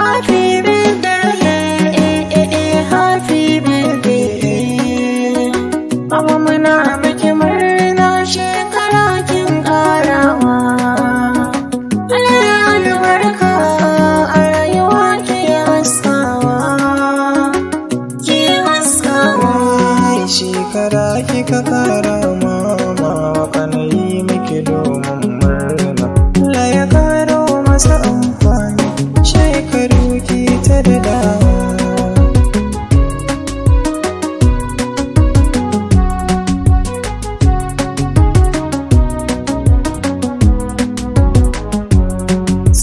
Happy birthday, happy birthday. Mama, muna miki murna, shekara kin karawa. Allah ya albarka a rayuwa, ki haskawa, ki haskawa. Shekara kika kara mama, waka na yi miki domin murna. Allah ya karo masa amfani, shekaru ki ta da dawa.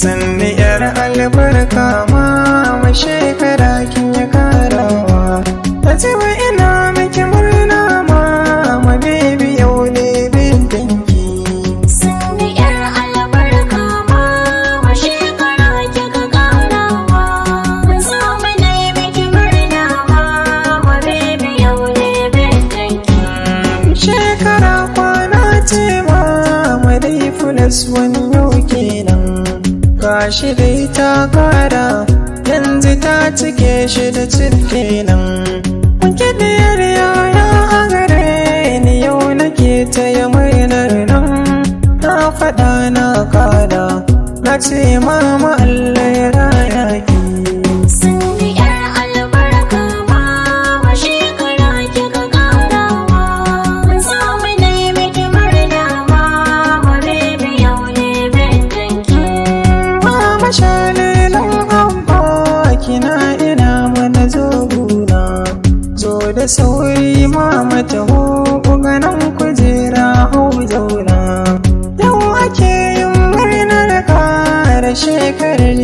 Sanni yar albarka mama, shekara kin ya karawa. Ta ce wa ina miki murna mama, baby, yau ne bintinki. Sanni yar albarka mama, shekara kika karawa. Mun samu na yi miki murna mama, baby, yau ne bikinki. Shekara kwana ce mama dai, plus one yau kenan. Gashi dai ta kara, yanzu ta cike shi da cif kenan. Kuke diyar yaya a gare ni, yau nake taya murnar nan. Na faɗa na kada, na ce mama, Allah ya raya ki. Sanni yar albarka mama, shekara kika karawa. Mun samu na yi miki murna mama, baby, yau ne bikinki. Mama shalilan abba, kina ina mana zo guna. Zo da sauri mama, taho ganin kujera, hau zauna. Yau ake yin murnar kara shekarar.